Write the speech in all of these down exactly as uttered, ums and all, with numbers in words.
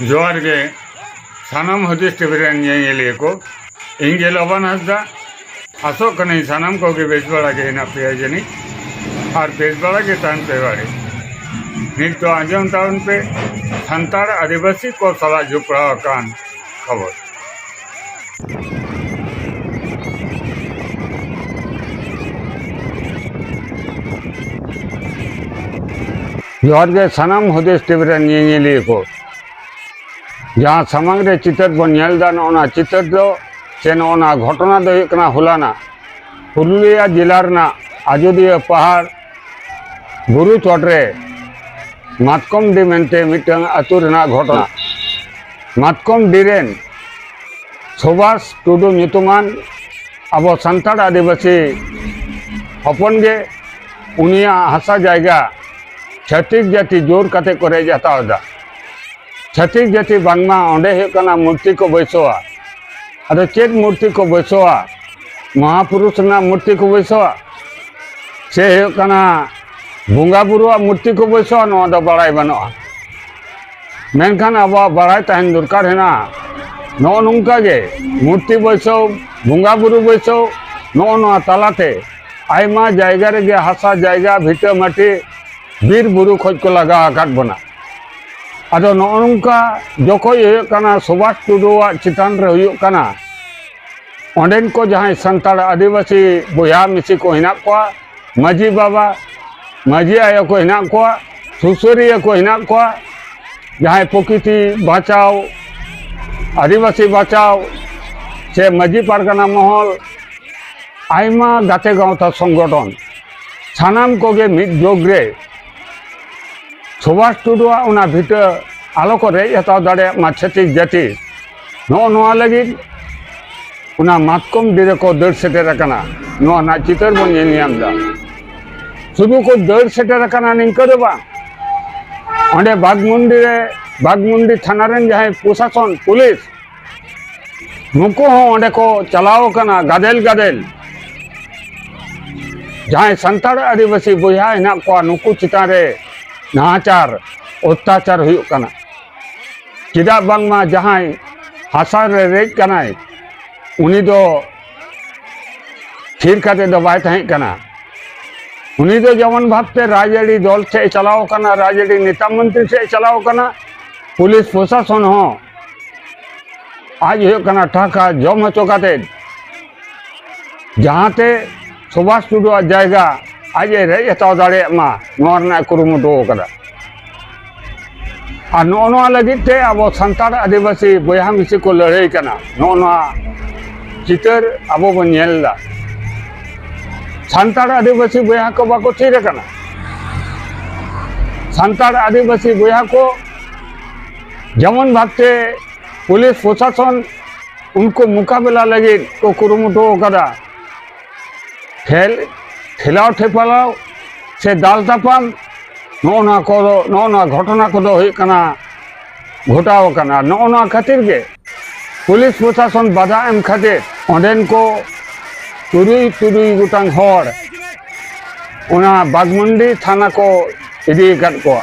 ᱡᱚᱦᱟᱨ ᱜᱮ ᱥᱟᱱᱟᱢ ᱦᱩᱫᱤᱥ ᱴᱤᱵᱷᱤ ᱨᱮᱱ ᱧᱮᱧᱮᱞᱤᱭᱟᱹ ᱠᱚ᱾ ᱤᱧ ᱜᱮ ᱞᱚᱵᱟᱱ ᱦᱟᱸᱥᱫᱟ᱾ ᱟᱥᱚᱜ ᱠᱟᱹᱱᱟᱹᱧ ᱥᱟᱱᱟᱢ ᱠᱚᱜᱮ ᱵᱮᱥ ᱵᱟᱲᱟ ᱜᱮ ᱦᱮᱱᱟᱜ ᱯᱮᱭᱟ ᱡᱟᱹᱱᱤᱡ, ᱟᱨ ᱵᱮᱥ ᱵᱟᱲᱟ ᱜᱮ ᱛᱟᱦᱮᱱ ᱯᱮ ᱵᱟᱲᱮ᱾ ᱱᱤᱛ ᱫᱚ ᱟᱸᱡᱚᱢ ᱛᱟᱵᱚᱱ ᱯᱮ ᱥᱟᱱᱛᱟᱲ ᱟᱹᱫᱤᱵᱟᱹᱥᱤ ᱠᱚ ᱥᱟᱞᱟᱜ ᱡᱚᱯᱲᱟᱣ ᱟᱠᱟᱱ ᱠᱷᱚᱵᱚᱨ᱾ ᱡᱚᱦᱟᱨ ᱜᱮ ᱥᱟᱱᱟᱢ ᱦᱩᱫᱤᱥ ᱴᱤᱵᱷᱤ ᱨᱮᱱ ᱧᱮᱧᱮᱞᱤᱭᱟᱹ ᱠᱚ᱾ ᱡᱟᱦᱟᱸ ᱥᱟᱢᱟᱝ ᱨᱮ ᱪᱤᱛᱟᱹᱨ ᱵᱚᱱ ᱧᱮᱞ ᱮᱫᱟ, ᱱᱚᱜᱼᱚ ᱱᱟ ᱪᱤᱛᱟᱹᱨ ᱫᱚ ᱥᱮ ᱱᱚᱜᱼᱚ ᱱᱟ ᱜᱷᱚᱴᱚᱱᱟ ᱫᱚ ᱦᱩᱭᱩᱜ ᱠᱟᱱᱟ ᱦᱚᱞᱟᱱᱟᱜ ᱯᱩᱨᱩᱞᱤᱭᱟᱹ ᱡᱮᱞᱟ ᱨᱮᱱᱟᱜ ᱟᱡᱚᱫᱤᱭᱟᱹ ᱯᱟᱦᱟᱲ ᱵᱩᱨᱩ ᱪᱚᱴᱨᱮ ᱢᱟᱛᱠᱚᱢ ᱰᱤ ᱢᱮᱱᱛᱮ ᱢᱤᱫᱴᱟᱝ ᱟᱹᱛᱩ ᱨᱮᱱᱟᱜ ᱜᱷᱚᱴᱚᱱᱟ᱾ ᱢᱟᱛᱠᱚᱢ ᱰᱤ ᱨᱮᱱ ᱥᱩᱵᱷᱟᱥ ᱴᱩᱰᱩ ᱧᱩᱛᱩᱢᱟᱱ ᱟᱵᱚ ᱥᱟᱱᱛᱟᱲ ᱟᱹᱫᱤᱵᱟᱹᱥᱤ ᱦᱚᱯᱚᱱ ᱜᱮ ᱩᱱᱤᱭᱟᱜ ᱦᱟᱥᱟ ᱡᱟᱭᱜᱟ ᱪᱷᱟᱹᱛᱤᱠ ᱡᱟᱹᱛᱤ ᱡᱳᱨ ᱠᱟᱛᱮ ᱠᱚ ᱨᱮᱡ ᱦᱟᱛᱟᱣ ᱮᱫᱟ᱾ ᱪᱷᱟᱹᱛᱤᱠ ᱡᱟᱹᱛᱤ ᱵᱟᱝᱢᱟ ᱚᱸᱰᱮ ᱦᱩᱭᱩᱜ ᱠᱟᱱᱟ ᱢᱩᱨᱛᱤ ᱠᱚ ᱵᱟᱹᱭᱥᱟᱹᱣᱟ᱾ ᱟᱫᱚ ᱪᱮᱫ ᱢᱩᱨᱛᱤ ᱠᱚ ᱵᱟᱹᱭᱥᱟᱹᱣᱟ? ᱢᱚᱦᱟᱯᱩᱨᱩᱥ ᱨᱮᱱᱟᱜ ᱢᱩᱨᱛᱤ ᱠᱚ ᱵᱟᱹᱭᱥᱟᱹᱣᱟ, ᱥᱮ ᱦᱩᱭᱩᱜ ᱠᱟᱱᱟ ᱵᱚᱸᱜᱟ ᱵᱩᱨᱩᱣᱟᱜ ᱢᱩᱨᱛᱤ ᱠᱚ ᱵᱟᱹᱭᱥᱟᱹᱣᱟ? ᱱᱚᱣᱟ ᱫᱚ ᱵᱟᱲᱟᱭ ᱵᱟᱹᱱᱩᱜᱼᱟ᱾ ᱢᱮᱱᱠᱷᱟᱱ ᱟᱵᱚᱣᱟᱜ ᱵᱟᱲᱟᱭ ᱛᱟᱦᱮᱱ ᱫᱚᱨᱠᱟᱨ ᱦᱮᱱᱟᱜᱼᱟ, ᱱᱚᱜᱼᱚ ᱱᱚᱝᱠᱟ ᱜᱮ ᱢᱩᱨᱛᱤ ᱵᱟᱹᱭᱥᱟᱹᱣ, ᱵᱚᱸᱜᱟ ᱵᱩᱨᱩ ᱵᱟᱹᱭᱥᱟᱹᱣ, ᱱᱚᱜᱼᱚ ᱱᱚᱣᱟ ᱛᱟᱞᱟᱛᱮ ᱟᱭᱢᱟ ᱡᱟᱭᱜᱟ ᱨᱮᱜᱮ ᱦᱟᱥᱟ ᱡᱟᱭᱜᱟ, ᱵᱷᱤᱴᱟᱹ ᱢᱟᱹᱴᱤ, ᱵᱤᱨ ᱵᱩᱨᱩ ᱠᱷᱚᱡ ᱠᱚ ᱞᱟᱜᱟ ᱟᱠᱟᱫ ᱵᱚᱱᱟ᱾ ᱟᱫᱚ ᱱᱚᱜᱼᱚ ᱱᱚᱝᱠᱟ ᱡᱚᱠᱷᱚᱡ ᱦᱩᱭᱩᱜ ᱠᱟᱱᱟ, ᱥᱩᱵᱷᱟᱥ ᱴᱩᱰᱩᱣᱟᱜ ᱪᱮᱛᱟᱱ ᱨᱮ ᱦᱩᱭᱩᱜ ᱠᱟᱱᱟ, ᱚᱸᱰᱮᱱ ᱠᱚ ᱡᱟᱦᱟᱸᱭ ᱥᱟᱱᱛᱟᱲ ᱟᱹᱫᱤᱵᱟᱹᱥᱤ ᱵᱚᱭᱦᱟ ᱢᱤᱥᱤ ᱠᱚ ᱦᱮᱱᱟᱜ ᱠᱚᱣᱟ, ᱢᱟᱹᱡᱷᱤ ᱵᱟᱵᱟ, ᱢᱟᱹᱡᱷᱤ ᱟᱭᱳ ᱠᱚ ᱦᱮᱱᱟᱜ ᱠᱚᱣᱟ, ᱥᱩᱥᱟᱹᱨᱤᱭᱟᱹ ᱠᱚ ᱦᱮᱱᱟᱜ ᱠᱚᱣᱟ, ᱡᱟᱦᱟᱸᱭ ᱯᱨᱚᱠᱤᱛᱤ ᱵᱟᱧᱪᱟᱣ, ᱟᱹᱫᱤᱵᱟᱹᱥᱤ ᱵᱟᱧᱪᱟᱣ, ᱥᱮ ᱢᱟᱹᱡᱷᱤ ᱯᱟᱨᱜᱟᱱᱟ ᱢᱚᱦᱚᱞ, ᱟᱭᱢᱟ ᱜᱟᱛᱮ ᱜᱟᱶᱛᱟ ᱥᱚᱝᱜᱚᱴᱷᱚᱱ, ᱥᱟᱱᱟᱢ ᱠᱚᱜᱮ ᱢᱤᱫ ᱡᱳᱜᱽ ᱨᱮ ᱥᱩᱵᱷᱟᱥ ᱴᱩᱰᱩᱣᱟᱜ ᱚᱱᱟ ᱵᱷᱤᱴᱟᱹ ᱟᱞᱚ ᱠᱚ ᱨᱮᱡ ᱦᱟᱛᱟᱣ ᱫᱟᱲᱮᱭᱟᱜ ᱢᱟ ᱪᱷᱟᱹᱛᱤᱠ ᱡᱟᱹᱛᱤ, ᱱᱚᱜᱼᱚ ᱱᱚᱣᱟ ᱞᱟᱹᱜᱤᱫ ᱚᱱᱟ ᱢᱟᱛᱠᱚᱢ ᱰᱤ ᱨᱮᱠᱚ ᱫᱟᱹᱲ ᱥᱮᱴᱮᱨ ᱟᱠᱟᱱᱟ᱾ ᱱᱚᱣᱟ ᱨᱮᱱᱟᱜ ᱪᱤᱛᱟᱹᱨ ᱵᱚᱱ ᱧᱮᱞ ᱧᱟᱢ ᱮᱫᱟ᱾ ᱥᱩᱫᱷᱩ ᱠᱚ ᱫᱟᱹᱲ ᱥᱮᱴᱮᱨ ᱟᱠᱟᱱᱟ ᱱᱤᱝᱠᱟᱹ ᱫᱚ ᱵᱟᱝ, ᱚᱸᱰᱮ ᱵᱟᱜᱽᱢᱩᱱᱰᱤ ᱨᱮ, ᱵᱟᱜᱽᱢᱩᱱᱰᱤ ᱛᱷᱟᱱᱟ ᱨᱮᱱ ᱡᱟᱦᱟᱸᱭ ᱯᱨᱚᱥᱟᱥᱚᱱ, ᱯᱩᱞᱤᱥ, ᱱᱩᱠᱩ ᱦᱚᱸ ᱚᱸᱰᱮ ᱠᱚ ᱪᱟᱞᱟᱣ ᱟᱠᱟᱱᱟ ᱜᱟᱫᱮᱞ ᱜᱟᱫᱮᱞ᱾ ᱡᱟᱦᱟᱸᱭ ᱥᱟᱱᱛᱟᱲ ᱟᱹᱫᱤᱵᱟᱹᱥᱤ ᱵᱚᱭᱦᱟ ᱦᱮᱱᱟᱜ ᱠᱚᱣᱟ, ᱱᱩᱠᱩ ᱪᱮᱛᱟᱱ ᱨᱮ ᱱᱟᱦᱟᱪᱟᱨ, ᱚᱛᱛᱟᱪᱟᱨ ᱦᱩᱭᱩᱜ ᱠᱟᱱᱟ᱾ ᱪᱮᱫᱟᱜ ᱵᱟᱝᱢᱟ ᱡᱟᱦᱟᱸᱭ ᱦᱟᱥᱟ ᱨᱮ ᱨᱮᱡ ᱠᱟᱱᱟᱭ, ᱩᱱᱤ ᱫᱚ ᱛᱷᱤᱨ ᱠᱟᱛᱮ ᱫᱚ ᱵᱟᱭ ᱛᱟᱦᱮᱸ ᱠᱟᱱᱟ᱾ ᱩᱱᱤ ᱫᱚ ᱡᱮᱢᱚᱱ ᱵᱷᱟᱵᱛᱮ ᱨᱟᱡᱽᱟᱹᱨᱤ ᱫᱚᱞ ᱥᱮᱫ ᱮ ᱪᱟᱞᱟᱣ ᱠᱟᱱᱟ, ᱨᱟᱡᱽᱟᱹᱨᱤ ᱱᱮᱛᱟ ᱢᱚᱱᱛᱨᱤ ᱥᱮᱫ ᱮ ᱪᱟᱞᱟᱣ ᱠᱟᱱᱟ, ᱯᱩᱞᱤᱥ ᱯᱨᱚᱥᱟᱥᱚᱱ ᱦᱚᱸ ᱟᱡ ᱦᱩᱭᱩᱜ ᱠᱟᱱᱟ ᱴᱟᱠᱟ ᱡᱚᱢ ᱦᱚᱪᱚ ᱠᱟᱛᱮ ᱡᱟᱦᱟᱸᱛᱮ ᱥᱩᱵᱷᱟᱥ ᱴᱩᱰᱩᱣᱟᱜ ᱡᱟᱭᱜᱟ ᱟᱡ ᱮ ᱨᱮᱡ ᱦᱟᱛᱟᱣ ᱫᱟᱲᱮᱭᱟᱜ ᱢᱟ, ᱱᱚᱣᱟ ᱨᱮᱱᱟᱜ ᱮ ᱠᱩᱨᱩᱢᱩᱴᱩ ᱟᱠᱟᱫᱟ᱾ ᱟᱨ ᱱᱚᱜᱼᱚ ᱱᱚᱣᱟ ᱞᱟᱹᱜᱤᱫ ᱛᱮ ᱟᱵᱚ ᱥᱟᱱᱛᱟᱲ ᱟᱹᱫᱤᱵᱟᱹᱥᱤ ᱵᱚᱭᱦᱟ ᱢᱤᱥᱤ ᱠᱚ ᱞᱟᱹᱲᱦᱟᱹᱭ ᱠᱟᱱᱟ᱾ ᱱᱚᱜᱼᱚ ᱱᱚᱣᱟ ᱪᱤᱛᱟᱹᱨ ᱟᱵᱚ ᱵᱚᱱ ᱧᱮᱞ ᱮᱫᱟ᱾ ᱥᱟᱱᱛᱟᱲ ᱟᱹᱫᱤᱵᱟᱹᱥᱤ ᱵᱚᱭᱦᱟ ᱠᱚ ᱵᱟᱠᱚ ᱛᱷᱤᱨ ᱟᱠᱟᱱᱟ᱾ ᱥᱟᱱᱛᱟᱲ ᱟᱹᱫᱤᱵᱟᱹᱥᱤ ᱵᱚᱭᱦᱟ ᱠᱚ ᱡᱮᱢᱚᱱ ᱵᱷᱟᱵᱛᱮ ᱯᱩᱞᱤᱥ ᱯᱨᱚᱥᱟᱥᱚᱱ ᱩᱱᱠᱩ ᱢᱚᱠᱟᱵᱮᱞᱟ ᱞᱟᱹᱜᱤᱫ ᱠᱚ ᱠᱩᱨᱩᱢᱩᱴᱩ ᱟᱠᱟᱫᱟ, ᱴᱷᱮᱞ ᱴᱷᱮᱞᱟᱣ ᱴᱷᱮᱯᱟᱞᱟᱣ ᱥᱮ ᱫᱟᱞ ᱛᱟᱯᱟᱢ, ᱱᱚᱜᱼᱚ ᱱᱚᱣᱟ ᱠᱚᱫᱚ, ᱱᱚᱜᱼᱚ ᱱᱚᱣᱟ ᱜᱷᱚᱴᱚᱱᱟ ᱠᱚᱫᱚ ᱦᱩᱭᱩᱜ ᱠᱟᱱᱟ ᱜᱷᱚᱴᱟᱣ ᱟᱠᱟᱱᱟ᱾ ᱱᱚᱜᱼᱚ ᱱᱚᱣᱟ ᱠᱷᱟᱹᱛᱤᱨ ᱜᱮ ᱯᱩᱞᱤᱥ ᱯᱨᱚᱥᱟᱥᱚᱱ ᱵᱟᱫᱷᱟ ᱮᱢ ᱠᱷᱟᱹᱛᱤᱨ ᱚᱸᱰᱮᱱ ᱠᱚ ᱛᱩᱨᱩᱭ ᱛᱩᱨᱩᱭ ᱜᱚᱴᱟᱝ ᱦᱚᱲ ᱚᱱᱟ ᱵᱟᱜᱽᱢᱩᱱᱰᱤ ᱛᱷᱟᱱᱟ ᱠᱚ ᱤᱫᱤ ᱟᱠᱟᱫ ᱠᱚᱣᱟ᱾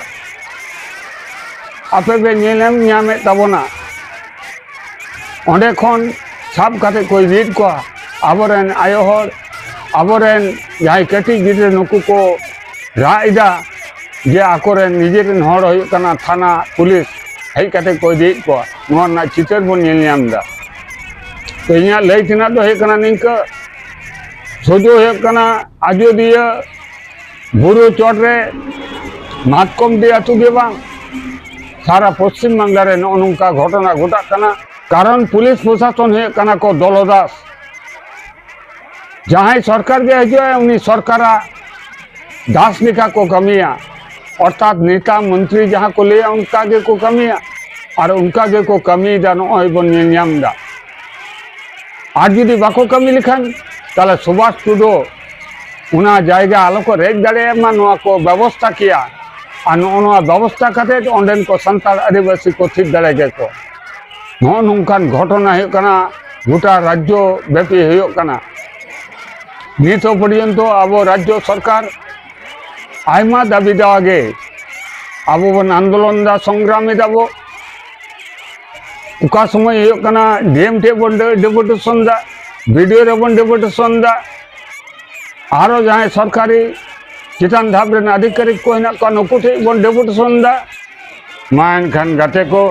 ᱟᱯᱮ ᱯᱮ ᱧᱮᱞᱮᱢ ᱧᱟᱢᱮᱫ ᱛᱟᱵᱚᱱᱟ, ᱚᱸᱰᱮ ᱠᱷᱚᱱ ᱥᱟᱵ ᱠᱟᱛᱮ ᱠᱚ ᱤᱫᱤᱭᱮᱫ ᱠᱚᱣᱟ᱾ ᱟᱵᱚᱨᱮᱱ ᱟᱭᱳ ᱦᱚᱲ, ᱟᱵᱚᱨᱮᱱ ᱡᱟᱦᱟᱸᱭ ᱠᱟᱹᱴᱤᱡ ᱜᱤᱫᱽᱨᱟᱹ, ᱱᱩᱠᱩ ᱠᱚ ᱨᱟᱜ ᱮᱫᱟ ᱡᱮ ᱟᱠᱚᱨᱮᱱ ᱱᱤᱡᱮᱨᱮᱱ ᱦᱚᱲ ᱦᱩᱭᱩᱜ ᱠᱟᱱᱟ ᱛᱷᱟᱱᱟ ᱯᱩᱞᱤᱥ ᱦᱮᱡ ᱠᱟᱛᱮ ᱠᱚ ᱤᱫᱤᱭᱮᱫ ᱠᱚᱣᱟ᱾ ᱱᱚᱣᱟ ᱨᱮᱱᱟᱜ ᱪᱤᱛᱟᱹᱨ ᱵᱚᱱ ᱧᱮᱞ ᱧᱟᱢ ᱮᱫᱟ᱾ ᱛᱚ, ᱤᱧᱟᱹᱜ ᱞᱟᱹᱭ ᱛᱮᱱᱟᱜ ᱫᱚ ᱦᱩᱭᱩᱜ ᱠᱟᱱᱟ ᱱᱤᱝᱠᱟᱹ, ᱥᱩᱫᱷᱩ ᱦᱩᱭᱩᱜ ᱠᱟᱱᱟ ᱟᱡᱳᱫᱤᱭᱟᱹ ᱵᱩᱨᱩ ᱪᱚᱴ ᱨᱮ ᱢᱟᱛᱠᱚᱢᱰᱤ ᱟᱹᱛᱩ ᱜᱮ ᱵᱟᱝ, ᱥᱟᱨᱟ ᱯᱚᱥᱪᱤᱢ ᱵᱟᱝᱞᱟ ᱨᱮ ᱱᱚᱜᱼᱚ ᱱᱚᱝᱠᱟ ᱜᱷᱚᱴᱚᱱᱟ ᱜᱷᱚᱴᱟᱜ ᱠᱟᱱᱟ᱾ ᱠᱟᱨᱚᱱ ᱯᱩᱞᱤᱥ ᱯᱨᱚᱥᱟᱥᱚᱱ ᱦᱩᱭᱩᱜ ᱠᱟᱱᱟ ᱠᱚ ᱫᱚᱞᱚᱫᱟᱥ᱾ ᱡᱟᱦᱟᱸᱭ ᱥᱚᱨᱠᱟᱨ ᱜᱮ ᱦᱤᱡᱩᱜᱼᱟᱭ, ᱩᱱᱤ ᱥᱚᱨᱠᱟᱨᱟᱜ ᱫᱟᱥ ᱞᱮᱠᱟ ᱠᱚ ᱠᱟᱹᱢᱤᱭᱟ᱾ ᱚᱨᱛᱷᱟᱛ ᱱᱮᱛᱟ ᱢᱚᱱᱛᱨᱤ ᱡᱟᱦᱟᱸ ᱠᱚ ᱞᱟᱹᱭᱟ, ᱚᱱᱠᱟ ᱜᱮᱠᱚ ᱠᱟᱹᱢᱤᱭᱟ᱾ ᱟᱨ ᱚᱱᱠᱟ ᱜᱮᱠᱚ ᱠᱟᱹᱢᱤᱭᱮᱫᱟ, ᱱᱚᱜᱼᱚᱭ ᱵᱚᱱ ᱧᱮᱞ ᱧᱟᱢ ᱮᱫᱟ᱾ ᱟᱨ ᱡᱩᱫᱤ ᱵᱟᱠᱚ ᱠᱟᱹᱢᱤ ᱞᱮᱠᱷᱟᱱ, ᱛᱟᱦᱚᱞᱮ ᱥᱩᱵᱷᱟᱥ ᱴᱩᱰᱩ ᱚᱱᱟ ᱡᱟᱭᱜᱟ ᱟᱞᱚ ᱠᱚ ᱨᱮᱡ ᱫᱟᱲᱮᱭᱟᱜ ᱢᱟ, ᱱᱚᱣᱟ ᱠᱚ ᱵᱮᱵᱚᱥᱛᱟ ᱠᱮᱭᱟ᱾ ᱟᱨ ᱱᱚᱜᱼᱚ ᱱᱚᱣᱟ ᱵᱮᱵᱚᱥᱛᱟ ᱠᱟᱛᱮ ᱚᱸᱰᱮᱱ ᱠᱚ ᱥᱟᱱᱛᱟᱲ ᱟᱹᱫᱤᱵᱟᱹᱥᱤ ᱠᱚ ᱛᱷᱤᱨ ᱫᱟᱲᱮ ᱠᱮᱠᱚ᱾ ᱱᱚᱜᱼᱚ ᱱᱚᱝᱠᱟᱱ ᱜᱷᱚᱴᱚᱱᱟ ᱦᱩᱭᱩᱜ ᱠᱟᱱᱟ, ᱜᱚᱴᱟ ᱨᱟᱡᱽᱡᱚ ᱵᱮᱯᱤ ᱦᱩᱭᱩᱜ ᱠᱟᱱᱟ᱾ ᱱᱤᱛ ᱦᱚᱸ ᱯᱚᱨᱡᱚᱱᱛᱚ ᱟᱵᱚ ᱨᱟᱡᱽᱡᱚ ᱥᱚᱨᱠᱟᱨ ᱟᱭᱢᱟ ᱫᱟᱹᱵᱤ ᱫᱟᱣᱟ ᱜᱮ ᱟᱵᱚ ᱵᱚᱱ ᱟᱱᱫᱳᱞᱚᱱ ᱮᱫᱟ, ᱥᱚᱝᱜᱨᱟᱢ ᱮᱫᱟ ᱵᱚ᱾ ᱚᱠᱟ ᱥᱚᱢᱚᱭ ᱦᱩᱭᱩᱜ ᱠᱟᱱᱟ ᱰᱤ ᱮᱢ ᱴᱷᱮᱡ ᱵᱚᱱ ᱰᱮ-, ᱰᱮᱯᱩᱴᱮᱥᱚᱱ ᱫᱟ, ᱵᱤ ᱰᱤ ᱳ ᱨᱮᱵᱚᱱ ᱰᱮᱯᱩᱴᱮᱥᱚᱱ ᱫᱟ, ᱟᱨᱚ ᱡᱟᱦᱟᱸᱭ ᱥᱚᱨᱠᱟᱨᱤ ᱪᱮᱛᱟᱱ ᱫᱷᱟᱯ ᱨᱮᱱ ᱟᱫᱷᱤᱠᱟᱨᱤᱠ ᱠᱚ ᱦᱮᱱᱟᱜ ᱠᱚᱣᱟ, ᱱᱩᱠᱩ ᱴᱷᱮᱡ ᱵᱚᱱ ᱰᱮᱯᱩᱴᱮᱥᱚᱱ ᱫᱟ᱾ ᱢᱟ ᱮᱱᱠᱷᱟᱱ ᱜᱟᱛᱮ ᱠᱚ,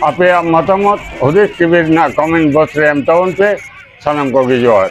ᱟᱯᱮᱭᱟᱜ ᱢᱚᱛᱟᱢᱚᱛ ᱦᱩᱫᱤᱥ ᱴᱤᱵᱷᱤ ᱨᱮᱱᱟᱜ ᱠᱚᱢᱮᱱᱴ ᱵᱚᱠᱥ ᱨᱮ ᱮᱢ ᱛᱟᱵᱚᱱ ᱯᱮ᱾ ᱥᱟᱱᱟᱢ ᱠᱚᱜᱮ ᱡᱚᱦᱟᱨ᱾